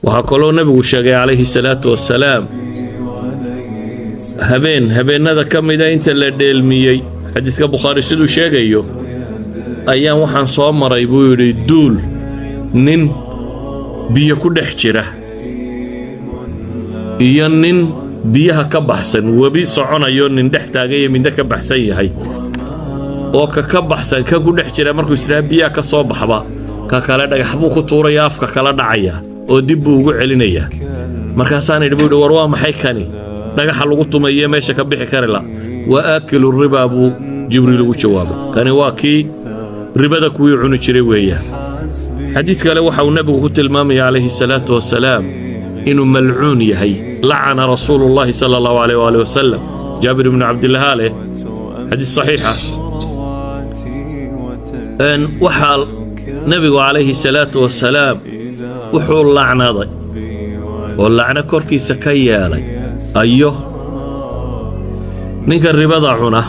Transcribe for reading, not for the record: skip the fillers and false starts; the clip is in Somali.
Waxaa kaloo Nebigu sheegay calayhi salaatu wasalaam habeen habeennada ka mida inta la dheelmiyey, xadiiska Bukhaari siduu sheegayo, ayaan waxaan soo maray, buu yidhi, duul nin biyo ku dhex jira iyo nin biyaha ka baxsan, webi soconayo, nin dhex taagaya, midna ka baxsan yahay, oo ka baxsan ka ku dhex jira markuu isdhaha biyaha ka soo baxba, ka kale dhagax buu ku tuuraya, afka kala dhacaya oo dib buu ugu celinayaa. Markaasaan idhi, buu yidhi, "War waa maxay kani dhagaxa lagu tumaye meesha ka bixi kari la?" "Waa aakilu ribaa," buu Jibriil ugu jawaabay. "Kani waa kii ribada kuwii cuni jiray weeyaan." Xadiid kale waxa uu Nebigu ku tilmaamaya calayhi salaatu wasalaam inuu malcuun yahay. Lacana rasuulullaahi sala allahu alayh waali wasalam, Jaabir ibnu Cabdillaah leh, xadiis saxiixa. Waxaa Nebigu calayhi salaatu wasalaam wuxuu lacnaday oo lacno korkiisa ka yeelay ayo ninka ribada cuna.